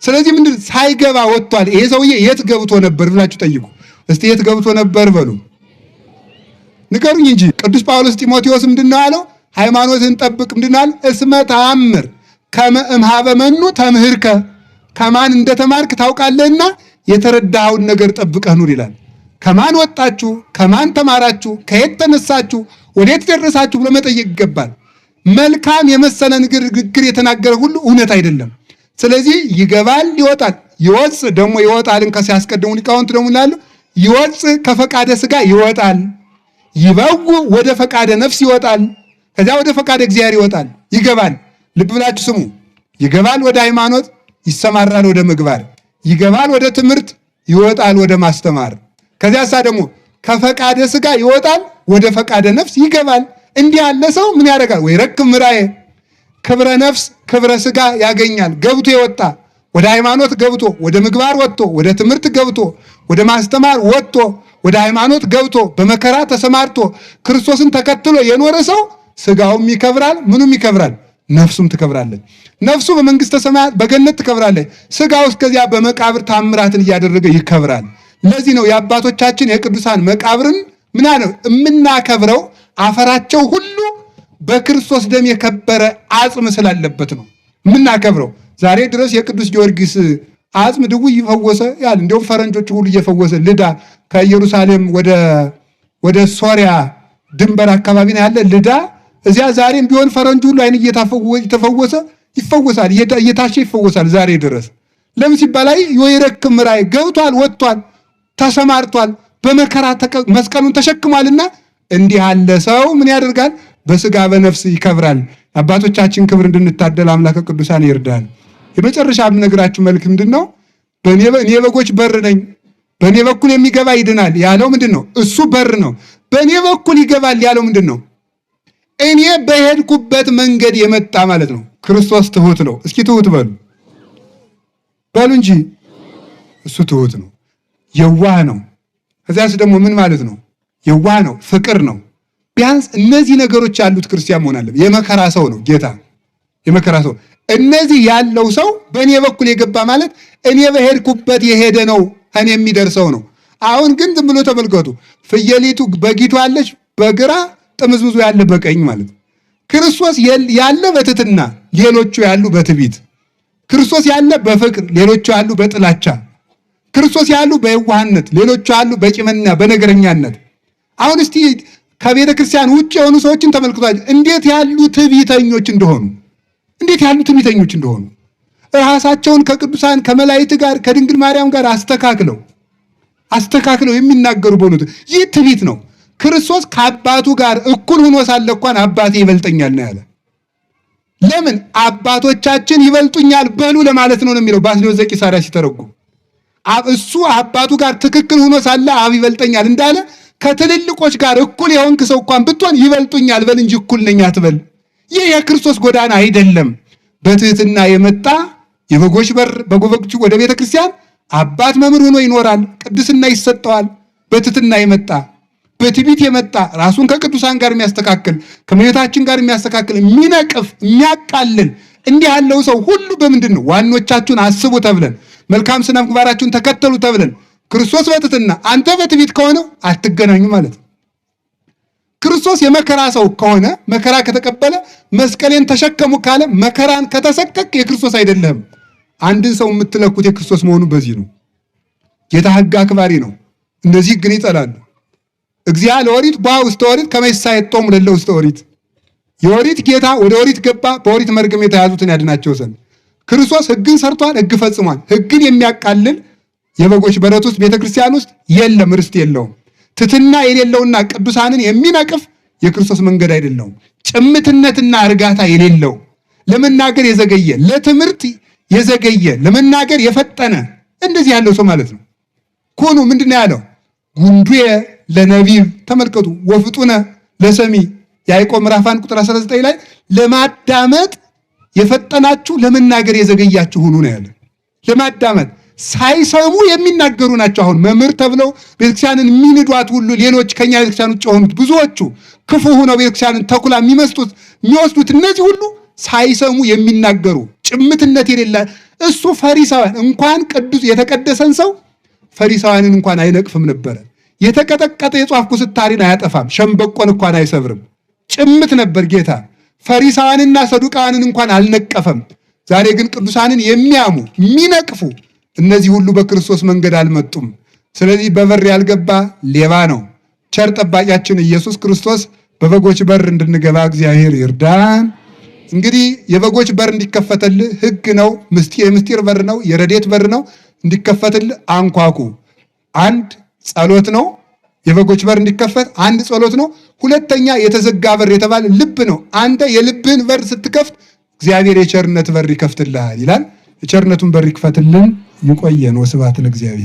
ስለዚህ ምንድን ሳይገባ ወጥቷል። ይሄ ሰውዬ የት ገብቶ ነበር ብላችሁ ጠይቁ እስቲ። የት ገብቶ ነበር በሉ ንገሩኝ እንጂ። ቅዱስ ጳውሎስ ጢሞቴዎስ ምንድን ነው ያለው? ሃይማኖትን ጠብቅ ምንድን ነው ያለው? እስመ ተአምር ከመ እምኀበ መኑ ተምህርከ፣ ከማን እንደተማርክ ታውቃለህና የተረዳኸውን ነገር ጠብቀህ ኑር ይላል። ከማን ወጣችሁ? ከማን ተማራችሁ? ከየት ተነሳችሁ? ወዴት ደረሳችሁ ብሎ መጠየቅ ይገባል። መልካም የመሰለ ንግግር የተናገረ ሁሉ እውነት አይደለም። ስለዚህ ይገባል፣ ይወጣል። ይወጽ ደግሞ ይወጣልን ከሲያስቀድሙ ሊቃውንት ደግሞ ይላሉ ይወጽ ከፈቃደ ስጋ ይወጣል፣ ይበው ወደ ፈቃደ ነፍስ ይወጣል፣ ከዚያ ወደ ፈቃደ እግዚአብሔር ይወጣል፣ ይገባል። ልብ ብላችሁ ስሙ። ይገባል ወደ ሃይማኖት፣ ይሰማራል ወደ ምግባር፣ ይገባል ወደ ትምህርት፣ ይወጣል ወደ ማስተማር። ከዚያሳ ደግሞ ከፈቃደ ስጋ ይወጣል፣ ወደ ፈቃደ ነፍስ ይገባል። እንዲህ ያለ ሰው ምን ያደርጋል? ወይ ረክብ ምራዬ ክብረ ነፍስ ክብረ ስጋ ያገኛል። ገብቶ የወጣ ወደ ሃይማኖት ገብቶ ወደ ምግባር ወጥቶ ወደ ትምህርት ገብቶ ወደ ማስተማር ወጥቶ ወደ ሃይማኖት ገብቶ በመከራ ተሰማርቶ ክርስቶስን ተከትሎ የኖረ ሰው ስጋውም ይከብራል፣ ምኑም ይከብራል፣ ነፍሱም ትከብራለች። ነፍሱ በመንግስተ ሰማያት በገነት ትከብራለች። ስጋው እስከዚያ በመቃብር ታምራትን እያደረገ ይከብራል። ለዚህ ነው የአባቶቻችን የቅዱሳን መቃብርን ምና ነው የምናከብረው። አፈራቸው ሁሉ በክርስቶስ ደም የከበረ አጽም ስላለበት ነው የምናከብረው። ዛሬ ድረስ የቅዱስ ጊዮርጊስ አጽም ድውይ እየፈወሰ ያል እንዲሁም ፈረንጆች ሁሉ እየፈወሰ ልዳ ከኢየሩሳሌም ወደ ሶሪያ ድንበር አካባቢ ነው ያለ ልዳ። እዚያ ዛሬም ቢሆን ፈረንጁ ሁሉ አይን እየተፈወሰ ይፈወሳል፣ እየታሸ ይፈወሳል ዛሬ ድረስ። ለምን ሲባል አይ ወይረክም ራእይ ገብቷል፣ ወጥቷል፣ ተሰማርቷል፣ በመከራ መስቀሉን ተሸክሟልና እንዲህ ያለ ሰው ምን ያደርጋል? በስጋ በነፍስ ይከብራል። አባቶቻችን ክብር እንድንታደል አምላከ ቅዱሳን ይርዳል። የመጨረሻ የምነግራችሁ መልክ ምንድን ነው? እኔ በጎች በር ነኝ፣ በእኔ በኩል የሚገባ ይድናል ያለው ምንድን ነው? እሱ በር ነው። በእኔ በኩል ይገባል ያለው ምንድን ነው? እኔ በሄድኩበት መንገድ የመጣ ማለት ነው። ክርስቶስ ትሁት ነው። እስኪ ትሁት በሉ በሉ እንጂ። እሱ ትሁት ነው፣ የዋህ ነው። ከዚያስ ደግሞ ምን ማለት ነው? የዋህ ነው፣ ፍቅር ነው። ቢያንስ እነዚህ ነገሮች ያሉት ክርስቲያን መሆን አለበት። የመከራ ሰው ነው ጌታ፣ የመከራ ሰው። እነዚህ ያለው ሰው በእኔ በኩል የገባ ማለት እኔ በሄድኩበት የሄደ ነው፣ እኔ የሚደርሰው ነው። አሁን ግን ዝም ብሎ ተመልከቱ። ፍየሊቱ በጊቱ አለች በግራ ጥምዝምዙ ያለ በቀኝ ማለት ነው። ክርስቶስ ያለ በትትና ሌሎቹ ያሉ በትዕቢት፣ ክርስቶስ ያለ በፍቅር ሌሎቹ ያሉ በጥላቻ፣ ክርስቶስ ያሉ በየዋህነት ሌሎቹ ያሉ በቂመኛ በነገረኛነት። አሁን እስቲ ከቤተ ክርስቲያን ውጭ የሆኑ ሰዎችን ተመልክቷቸው እንዴት ያሉ ትዕቢተኞች እንደሆኑ፣ እንዴት ያሉ ትዕቢተኞች እንደሆኑ ራሳቸውን ከቅዱሳን ከመላእክት ጋር ከድንግል ማርያም ጋር አስተካክለው አስተካክለው የሚናገሩ በሆኑት ይህ ትዕቢት ነው። ክርስቶስ ከአባቱ ጋር እኩል ሆኖ ሳለ እንኳን አባቴ ይበልጠኛል ነው ያለ። ለምን አባቶቻችን ይበልጡኛል በሉ ለማለት ነው የሚለው ባስልዮስ ዘቂሳርያ ሲተረጉም። እሱ አባቱ ጋር ትክክል ሆኖ ሳለ አብ ይበልጠኛል እንዳለ ከትልልቆች ጋር እኩል የሆንክ ሰው እንኳን ብትሆን ይበልጡኛል በል እንጂ እኩል ነኝ አትበል። ይህ የክርስቶስ ጎዳና አይደለም። በትህትና የመጣ የበጎች በር በጎች ወደ ቤተ ክርስቲያን አባት መምህር ሆኖ ይኖራል። ቅድስና ይሰጠዋል። በትህትና የመጣ በትዕቢት የመጣ ራሱን ከቅዱሳን ጋር የሚያስተካክል ከእመቤታችን ጋር የሚያስተካክል የሚነቅፍ የሚያቃልል እንዲህ ያለው ሰው ሁሉ በምንድን ነው ዋኖቻችሁን አስቡ ተብለን መልካም ስነ ምግባራችሁን ተከተሉ ተብለን ክርስቶስ በትህትና አንተ በትዕቢት ከሆነ አትገናኙ ማለት ነው። ክርስቶስ የመከራ ሰው ከሆነ መከራ ከተቀበለ መስቀሌን ተሸከሙ ካለ መከራን ከተሰቀቅ የክርስቶስ አይደለም። አንድን ሰው የምትለኩት የክርስቶስ መሆኑ በዚህ ነው። ጌታ ሕግ አክባሪ ነው። እነዚህ ግን ይጠላሉ። እግዚአ ለኦሪት ቦአ ውስተ ኦሪት ከመ ይሳየጦሙ ለእለ ውስተ ኦሪት። የኦሪት ጌታ ወደ ኦሪት ገባ፣ በኦሪት መርገም የተያዙትን ያድናቸው ዘንድ። ክርስቶስ ሕግን ሰርቷል፣ ሕግ ፈጽሟል። ሕግን የሚያቃልል የበጎች በረት ውስጥ ቤተክርስቲያን ውስጥ የለም፣ ርስት የለውም። ትትና የሌለውና ቅዱሳንን የሚነቅፍ የክርስቶስ መንገድ አይደለውም። ጭምትነትና እርጋታ የሌለው ለመናገር የዘገየ ለትምህርት የዘገየ ለመናገር የፈጠነ እንደዚህ ያለው ሰው ማለት ነው። ኩኑ ምንድን ነው ያለው? ጉንዱየ ለነቢብ ተመልከቱ፣ ወፍጡነ ለሰሚ ያዕቆብ ምዕራፍ 1 ቁጥር 19 ላይ ለማዳመጥ የፈጠናችሁ ለመናገር የዘገያችሁ ሁኑ ነው ያለ። ለማዳመጥ ሳይሰሙ የሚናገሩ ናቸው። አሁን መምህር ተብለው ቤተክርስቲያንን የሚንዷት ሁሉ ሌሎች ከኛ ቤተክርስቲያን ውጭ የሆኑት ብዙዎቹ ክፉ ሆነው ቤተክርስቲያንን ተኩላ የሚመስጡት የሚወስዱት እነዚህ ሁሉ ሳይሰሙ የሚናገሩ ጭምትነት የሌለ እሱ ፈሪሳውያን እንኳን ቅዱስ የተቀደሰን ሰው ፈሪሳውያንን እንኳን አይነቅፍም ነበረ። የተቀጠቀጠ የጧፍ ኩስታሪን አያጠፋም፣ ሸምበቆን እንኳን አይሰብርም። ጭምት ነበር ጌታ። ፈሪሳውያንና ሰዱቃውያንን እንኳን አልነቀፈም። ዛሬ ግን ቅዱሳንን የሚያሙ የሚነቅፉ እነዚህ ሁሉ በክርስቶስ መንገድ አልመጡም። ስለዚህ በበር ያልገባ ሌባ ነው። ቸር ጠባቂያችን ኢየሱስ ክርስቶስ በበጎች በር እንድንገባ እግዚአብሔር ይርዳን። እንግዲህ የበጎች በር እንዲከፈትልህ ሕግ ነው፣ የምስጢር በር ነው፣ የረድኤት በር ነው። እንዲከፈትልህ አንኳኩ። አንድ ጸሎት ነው። የበጎች በር እንዲከፈት አንድ ጸሎት ነው። ሁለተኛ የተዘጋ በር የተባለ ልብ ነው። አንተ የልብህን በር ስትከፍት እግዚአብሔር የቸርነት በር ይከፍትልሃል ይላል። የቸርነቱን በር ይክፈትልን። ይቆየን። ወስብሐት ለእግዚአብሔር።